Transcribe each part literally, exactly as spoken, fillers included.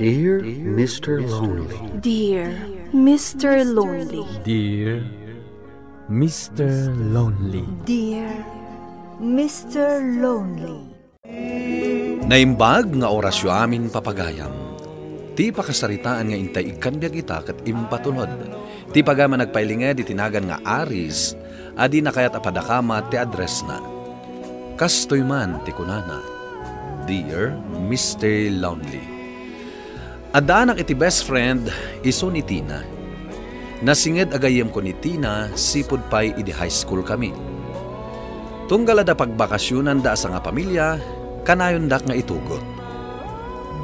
Dear Mister Lonely. Dear Mister Lonely. Dear Mister Lonely. Dear Mister Lonely. Naimbag nga orasyo amin, papagayam. Ti pakasaritaan nga intay ikkan biag ita ket impatulod. Ti pagayam a nagpailinged iti nagan nga Aris, a dina kayat a padakamat ti addressna. Kastoy man ti kunana, "Dear Mister Lonely." Addaanak iti best friend, isu ni Tina. Nasinged a gayyemko ni Tina sipud pay idi high school kami. Tunggal adda pagbakasionanda a sangapamilia, kanayondak nga itugot.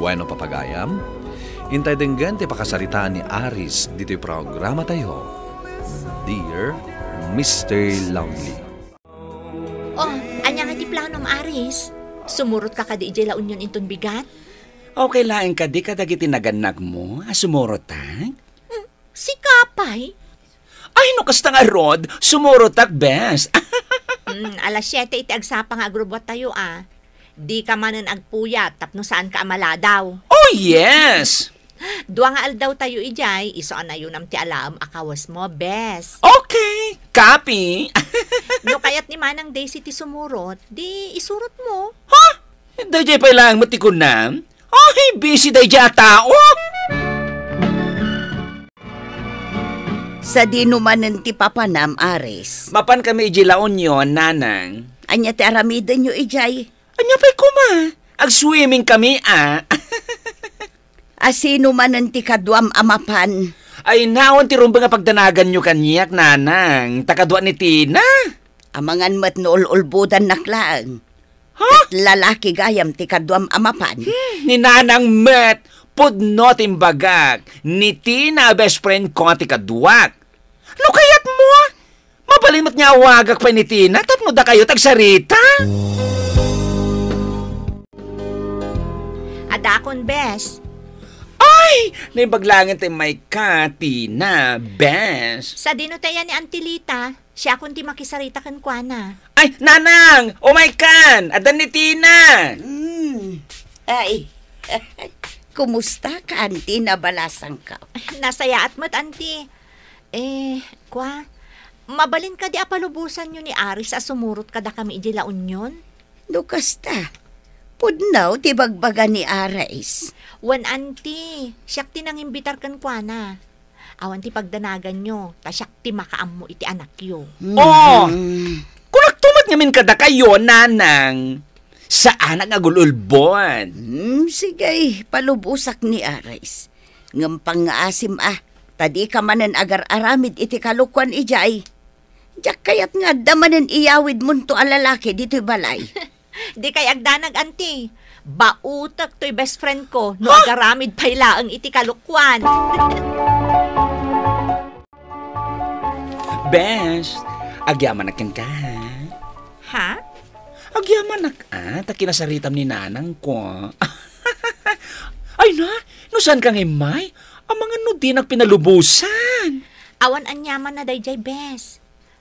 Bueno, papagayam, intay denggen ti pakasaritaan ni Aris ditoy programatayo, Dear Mister Lonely. Oh, ania nga ti planom, Aris? Sumurotka kadi idiay La Union inton bigat? Okay laeng kadi kadagiti nagannakmo a sumurotak? Hmm, sika pay? Ay, no kasta ngarud, sumurotak, bes. Hmm, alas siete iti agsapa nga agrubbuattayo, a. Dika manen agpuyat tapno saanka a maladaw. Oh, yes! Dua nga aldawtayo idiay, isu a nayunam ti alaem a kawesmo, bes. Okay, copy. No kayat ni Manang Daisy ti sumurot, di isurotmo. Ha? Daydiay pay laeng met ti kunam? Ay, busy daydiay a tao. Sadino manen ti papanam, Aris? Mapankami idiay La Union, nanang. Ania ti aramidenyo idiay? Ania pay koma? Agswimmingkami, a. A sino manen ti kaduam a mapan? Ay, awan ti rumbeng a pagdanaganyo kaniak, nanang. Ta kadua ni Tina. Amangan met no ul-ulbodannak laeng. Ha? Ket lalaki gayam ti kaduam a mapan. Hmm, ni nanang met, pudno ti imbagak. Ni Tina a best friend ko ti kaduak. No kayatmo, mabalin met nga awagak pay ni Tina tapno dakayo ti agsarita. Adakon, bes. Ay, naimbag laeng ti immayka, Tina, bes. Sadino ti aya ni Auntie Lita? Siakon ti makisarita kenkuana. Ay, nanang! Umaykan! Adda ni Tina! Mm. Ay, kumusta ka, Auntie? Nabalasangka. Nasayaat met, Auntie. Eh, kua, mabalin kadi a palubosanyo ni Aris a sumurot kadakami idiay La Union? No kasta, pudno ti bagbaga ni Aris. Wen, Auntie, siak ti nangimbitar kenkuana. Awan ti pagdanaganyo, ta siak ti makaammo iti anakyo. Mhm. Oh! Kunakto met ngamin kadakayo, nanang. Saanak nga agul-ulbod. Hmm, sige, palubosak ni Aris. Ngem pangngaasim a, ta dika manen agar-aramid iti kalokuan idiay. Diak kayat nga adda manen iyawidmonto a lalaki ditoy balay. Dikay agdanag, Auntie. Baotek toy best friend ko no agaramid pay laeng iti kalokuan. Bes, agyamanak kenka, ha? Ha? Agyamanak, a, ta kinasaritam ni nanangko. Ay na, no saanka nga immay, amangan no dinak pinalubosan. Awan aniamanna daydiay, bes.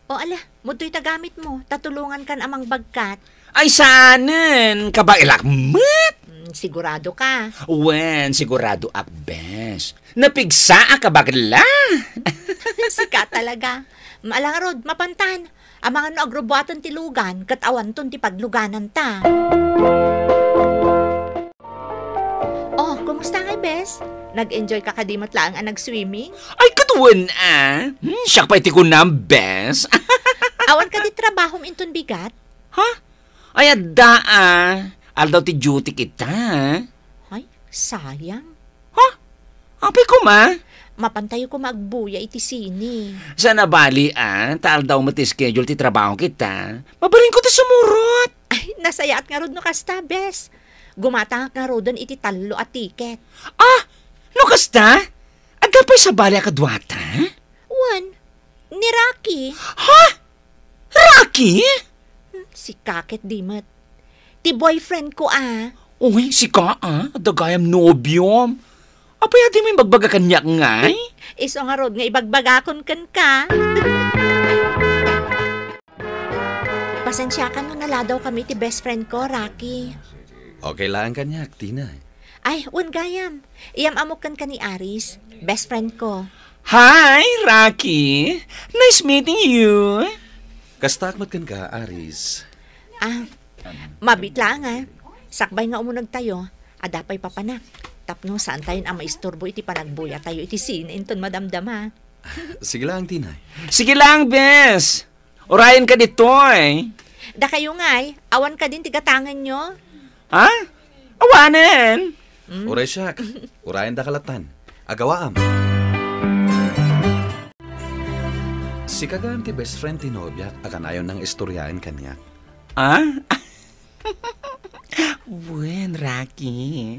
O ala, mudtoy ta gamitmo, ta tulongankan a mangbagkat. Ay, saanen, kabaelak met. Mm, sigurado ka? Wen, siguradoak, bes. Napigsaak a bakla. Sika talaga. Ala ngarud, mapantan. Amangan no agrubuaten ti lugan, ket awanton ti paglugananta. Oh, kumusta ngay, bes? Nag-enjoy ka kadi met laeng a nag-swimming? Ay, ket wen a. Hmm, siak pay ti kunam, bes. Awan kadi trabahom inton bigat? Ha? Ay, adda a. Aldaw ti duty kita. Ay, sayang. Ha? Apay koma? Mapantayo koma agbuya iti sine. Saan a bali a, ta aldaw met ti schedule ti trabaho kita. Mabalinko ti sumurot. Ay, nasayaat ngarud no kasta, bes. Gumatangak ngaruden iti tallo a tiket. Ah! No kasta? Adda pay sabali a kaduata? Wen, ni Rocky. Ha? Rocky? Hmm, sika ket di met. Ti boyfriend ko a. Uy, sika a, adda gayam nobiom. Apay a dimo imbagbaga kaniak ngay? Isu ngarud nga ibagbagakon kenka. Pasensiakan no naladawkami ti best friend ko, Rocky. Okay laeng kaniak, Tina. Ay, wen gayam. Iyam-ammok kenka ni Aris, best friend ko. Hi, Rocky! Nice meeting you! Kastaak met kenka, Aris. Ah, mabiit laeng, ah. Sakbay nga umunegtayo, adda pay papanak. Tapno saantayon a maisturbo iti panagbuya tayo iti sine inton madamdama. Sige lang, Tinay. Sige lang, bes! Urayen ka ditoy. Dakayo ngay, awan kadin ti gatangenyo? Ha? Awanen? Mm. Uray siak. Urayen da kalatan. Agawaam. Sika gayam ti best friend ti nobiak a kanayon nang istoryaen kaniak. Ah? Wen, Rocky.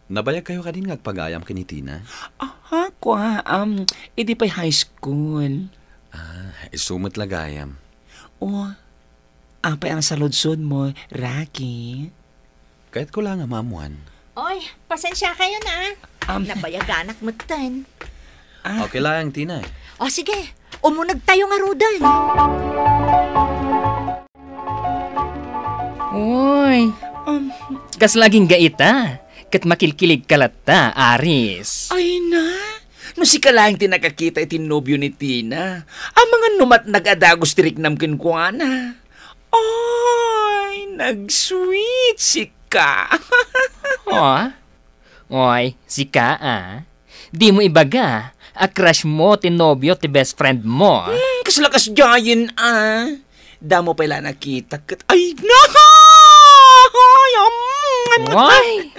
Nabayag kayo kadin nga agpagayam ken ni Tina? Aha, kua, um, idi pay high school. Ah, isu met la gayam. O, apay ang saludsod mo, Rocky? Kayatko la nga maammuan. Oy, pasensya kayo na, ah. Um, Nabayaganak metten. Ah. Okay lang, Tina, eh. O sige, umuneg tayo ngaruden. Uy, Um, kas laging gaita, ket makilkilig ka latta, Aris. Ay na, no sika laeng ti nakakita iti nobio ni Tina, amangan no matnag a dagus ti riknam kenkuana. Ay, nag-sweet sika. Oh? Oy, sika, ah. Dimo ibaga a crush mo ti nobio ti best friend mo. Hmm, kasla kasdiayen, ah. Damo pay la nakita ket, ay, na! Ay, um, Oy!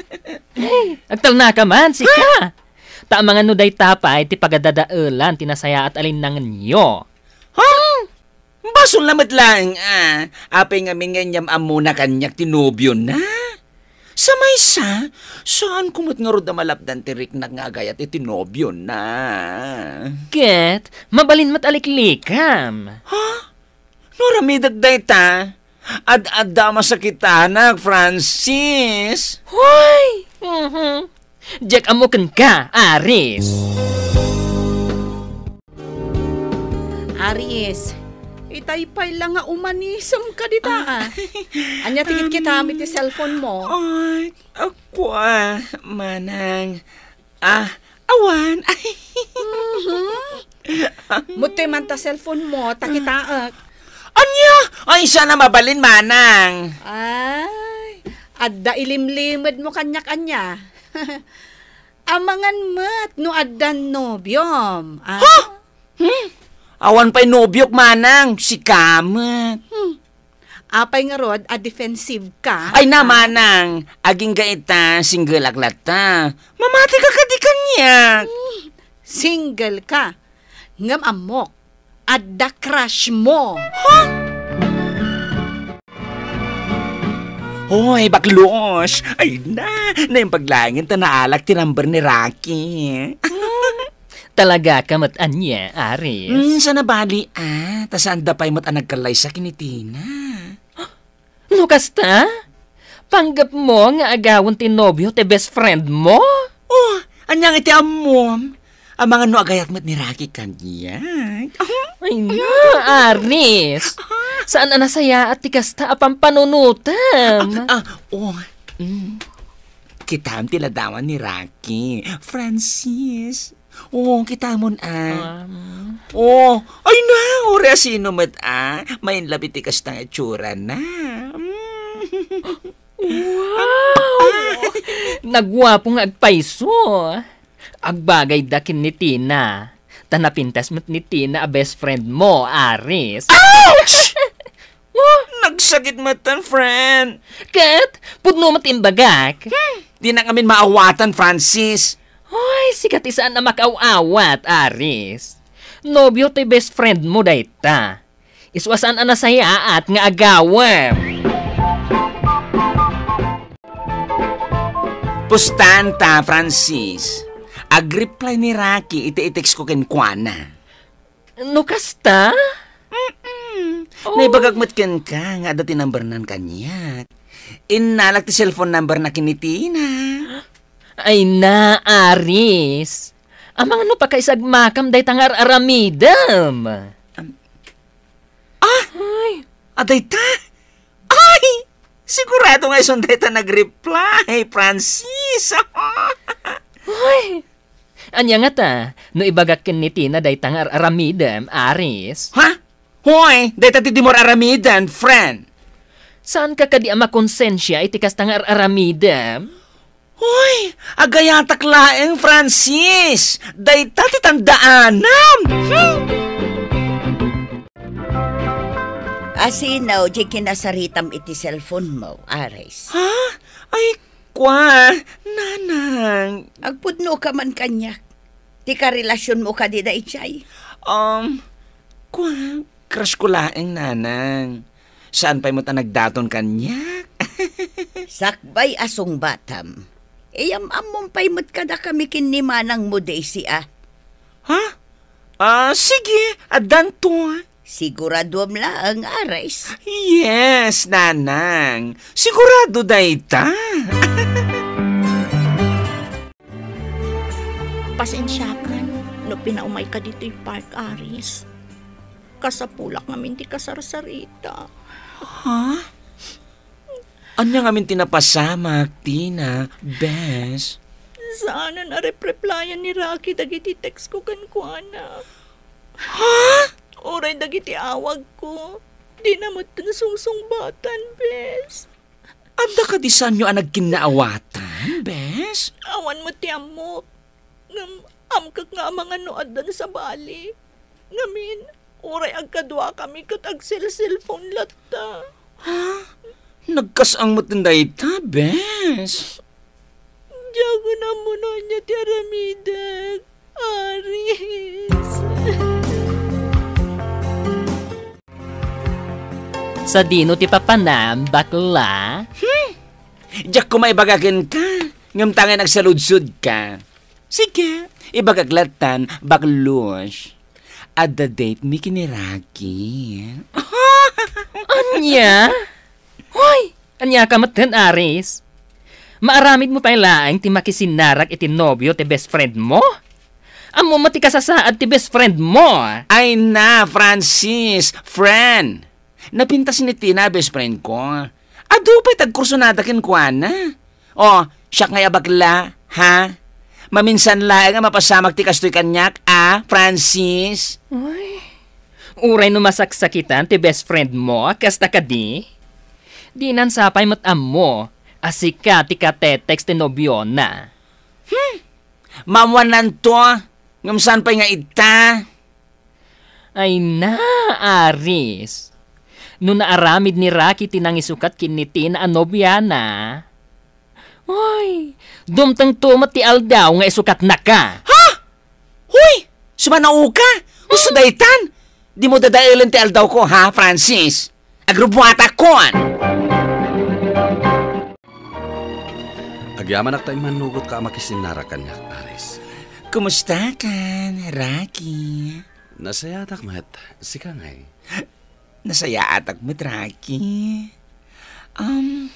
Agtalna ka man, sika! Ta amangan no dayta pay ti pagadaadaelan ti nasayaat a linnangenyo. Ha? Basol na met laeng, ah. Apay ngamin nga inyam-ammona kaniak ti nobiona? Sa maysa, saanko met ngarud a malapdan ti riknak nga agayat iti nobiona. Ket, mabalin met a liklikam. Ha? No aramidek dayta, ad-adda a masakitanak, Francis. Hoy! Mhm. Diak ammo kenka, Aris. Aris, itay pay la nga umanisem ka dita, ah. Ania ti kitkitam iti cellphone mo? Ay, ako, ah, manang. Ah, awan. Ay. Mhm. Muttoy man ta cellphone mo, ta kitaek. Ania? Ay, sana mabalin, manang. Ay, adda ilimlimed mo kaniak ania. Amangan met no addan nobiom, ah. Ha? Hmm? Awan pay nobiok, manang, sika met. Hmm. Apay ngarud a defensive ka? Ay na, ah, manang, agingga ita, single ak latta. Mamati ka kadi kaniak. Hmm. Single ka. Ngem ammok, adda crush mo. Ha? Hoy, baklos! Ay na, naimbag laengen ta naalak ti number ni Rocky. Talaga ka met ania, Aris? Hmm, sana bali, ah, ta saanda pay met a nagkallaysa ken ni Tina. No kasta? Panggepmo nga agawen ti nobio ti best friend mo? Oh, ania nga iti ammom? Amangan no agayat met ni Rocky kaniak. Ay na, Aris. Saan a nasayaat ti kasta a pampanunotem? Ah, ah, oh, mm. Kitam ti ladawan ni Rocky. Francis. Oh, kitamon, ah. Um. Oh, ay na, uray a sino met, ah. Mainlove iti kasta nga itsurana. Mm. Wow! Naguapo nga agpayso. Agbagayda ken ni Tina. Ta napintas met ni Tina a best friend mo, Aris. Ouch! Wa! Nagsakit met tan, friend. Ket, pudno met imbagak. Hmm, dinak ngamin maawatan, Francis. Hoy, sika ti saan a makaaw-awat, Aris. Nobio ti best friend mo dayta. Isu a saan a nasayaat nga agawem. Pustan ta, Francis. Agreply ni Rocky iti i-text ko kenkuana. No kasta? Mm-mm. Oh. Naibagak met kenka nga adda ti numbernan kaniak. Innalak ti cellphone numberna ken ni Tina. Ay na, Aris. Amangan no pakaisagmakam dayta nga ar-aramidem. Am-, ah! Ay. Adayta? Ay! Sigurado nga isun dayta nag-reply, Francis. Francis. Hoy! Ania ngata, no ibagak ken ni Tina dayta nga ar-aramidem, Aris? Ha? Hoy, dayta ti dimo ar-aramidem, friend. Saanka kadi a makonsensia iti kasta nga ar-aramidem? Hoy, agayatak laeng, Francis. Dayta ti tandaanam. Hmm. Asino diay kinasaritam iti cellphone mo, Aris? Ha? Ay, kua, nanang. Agpudno ka man kaniak. Ti karelasionmo kadi daydiay? Um, kua, crush ko laeng, nanang. Saan pay met a nagdaton kaniak? Sakbay a sungbatam. Iyam-ammom pay met kadakami ken ni manangmo, Daisy, a. Ha? Ah, sige, addanto. Siguraduam laeng, Aris? Yes, nanang. Sigurado dayta. Pasensiakan no pinaumayka ditoy park, Aris. Kasapulak ngamin ti kasarsarita. Ha? Ania ngamin ti napasamak, Tina, bes? Saanen a repreplyan ni Rocky dagiti text ko kenkuana. Ha? Uray dagiti awagko, dina metten sungsungbatan, bes. Adda kadi saanyo a nagkinnaawatan, bes? Awan met ti ammok. Ngem amkek nga amangan no addan sabali. Ngamin, uray agkaduakami ket agselselpon latta. Ha? Nagkas-ang met dayta, bes? Diak ammo no ania ti aramidek, Aris. Sadino ti papanam, bakla? Hmm. Diak koma ibaga kenka, ngem ta ngay nagsaludsodka. Sige, ibagak lattan, baklos. Adda date mi ken ni Rocky. Ania? Hoy! Ania ka metten, Aris? Maaramidmo pay laeng ti makisinnarak iti nobio ti best friend mo? Ammom met ti kasasaad ti best friend mo. Ay na, Francis, friend. Napintas ni Tina a best friend ko. Adu pay ti agkursunada kenkuana. O, siak ngay a bakla, ha? Maminsan laeng a mapasamak ti kastoy kaniak, a, Francis? Uy, uray no masaksakitan ti best friend mo, kasta kadi? Dinan sapay met ammo a sika ti katetext ti nobiona. Hmm. Maammuannanto, ngem saan pay nga ita? Ay na, Aris. No naaramid ni Rocky ti nangisukat ken ni Tina a nobiana, uy, dumtengto met ti aldaw nga isukatnaka. Ha? Hoy! Sumanaoka! Usto daytan! Dimo dadaelen ti aldawko, ha, Francis? Agrubuatakon! Agyamanak ta immannugotka a makisinnarak kaniak, Aris. Kumustakan, Rocky? Nasayaatak met. Sika ngay? Nasayaatak met, Rocky. Um,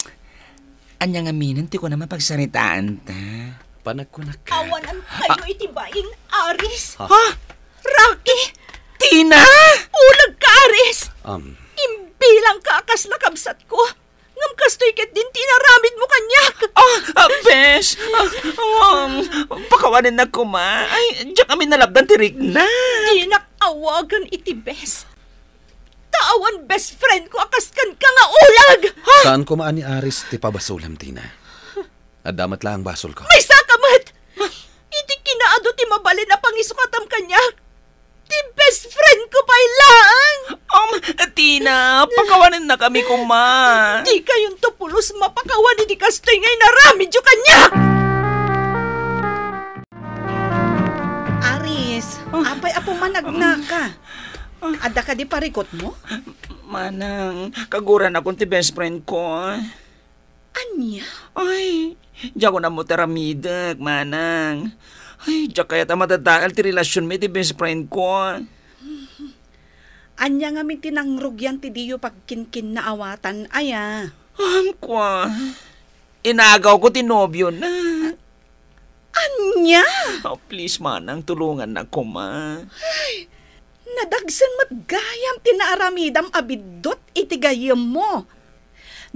ania ngaminen ti kunam a pagsaritaanta? Panagkunak. Awanan kayo iti baing, Aris. Ha? Ha? Rocky! Tina! Ulagka, Aris! Um. Imbilangka a kasla kabsatko. Ngem kastoy ketdin ti inaramidmo kaniak. Ah, ah, bes! Ah, um, pakawanennak koma. Ay, diak amin nalabdan ti rikna. Dinak awagan iti bes. Ta awan best friend ko a kas kenka nga ulag! Ha? Saan koma a ni Aris ti pabasolam, Tina. Adda met laeng basolko. Maysaka met! Iti kinaadu ti mabalin a pangisukatam kaniak, ti best friend ko pay laeng! Um, Tina, pakawanennakami koma. Dikayonto pulos mapakawan iti kastoy nga inaramidyo kaniak! Aris, apay a pumanagnaka? Adda kadi parikutmo? Manang, kaguranakon ti best friend ko. Ania? Ay, diakon ammo ti aramidek, manang. Ay, diak kayat a madadael ti relasionmi iti best friend ko. Ania ngamin ti nangrugian ti diyo pagkinkinnaawatan, aya? Amko. Inagawko ti nobiona. Ania? Oh, please, manang, tulongannak koma. Ay, nadagsen met gayam ti naaramidam a biddut iti gayyemmo.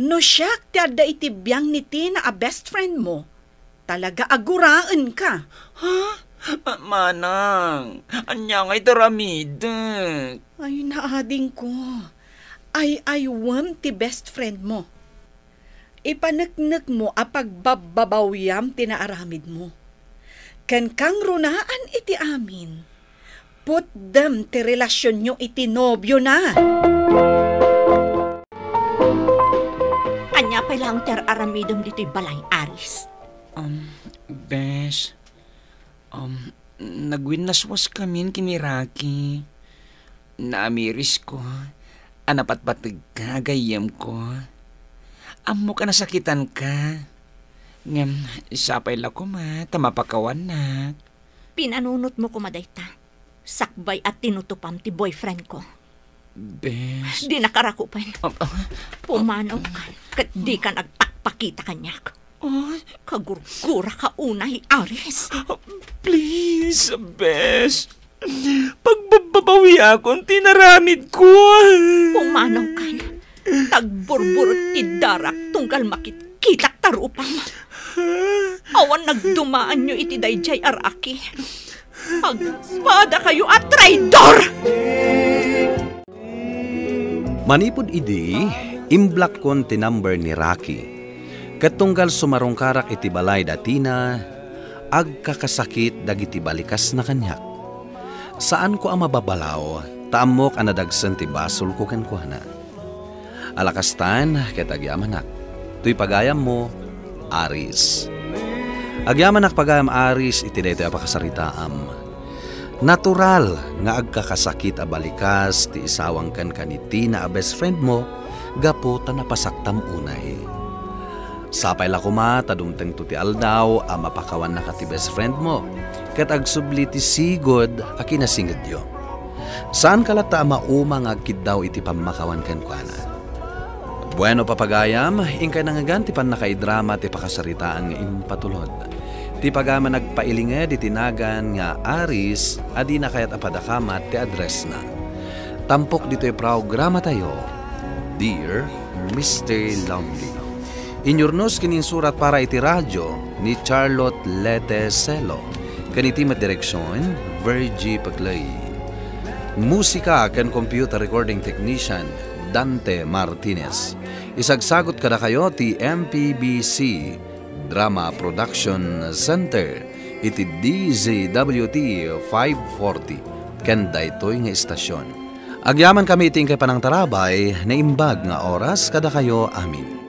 No siak ti adda iti biang ni Tina a best friend mo, talaga a guraenka. Ha? Ah, manang, ania ngay ti aramidek? Ay, naadingko. Ay-aywem ti best friend mo. Ipaneknekmo a pagbabbabawiam ti naaramidmo. Ken kangrunaan iti amin, putdem ti relasionyo iti nobiona. Ania pay laeng ti ar-aramidem ditoy balay, Aris? Um, bes, um, nagwinnaswaskamin ken ni Rocky. Naamirisko a napatpategka a gayyemko. Ammok a nasakitanka. Ngem, sapay la koma ta mapakawannak. Pinanunotmo koma dayta. Sakbay a tinutupam ti boyfriend ko. Bes. Dinaka rakupen. Ah, ah. Pumanaw kan, ket dika agpakpakita kaniak. Ay. Kagurguraka unay, Aris. Please, bes. Pagbabbabawiakon ti naramidko. Pumanaw kan. Tagburburek ti darak tunggal makitkitak ta rupam. Awan nagdumaanyo iti daydiay a Rocky. Agpadakayo a traidor! Manipud idi, imblockon ti number ni Rocky. Ket tunggal sumarungkarak iti balay da Tina, agkakasakit dagiti balikasna kaniak. Saanko a mababalaw, ta ammok a nadagsen ti basolko kenkuana. Alakastan ket agyamanak. Toy pagayammo, Aris. Agyamanak pagayam, Aris, iti daytoy a pakasaritaam. Natural nga agkakasakit a balikas ti isawang kenka ni Tina a best friend mo gapu ta napasaktam unay. Sapay la koma ta dumtengto ti aldaw a mapakawannaka ti best friend mo, ket agsubli ti sigud a kinasingedyo. Saanka latta a mauma nga agkiddaw iti pammakawan kenkuana. Bueno, papagayam, inkay nangngegan ti pannakaidrama ti pakasaritaan nga impatulod. Ti pagayam a nagpailinged iti nagan nga Aris a dina kayat a padakamat ti addressna. Tampok ditoy programatayo, Dear Mister Lonely. Inyurnos ken insurat para iti radio ni Charlotte Lete Celo, ken iti met direksion, Virgie Peclay. Musika ken computer recording technician, Dante Martinez. Isagsagot kadakayo ti M P B C Drama Production Center iti D Z W T five forty ken daytoy nga istasion. Agyamankami iti inkay panangtarabay, naimbag nga oras kadakayo amin.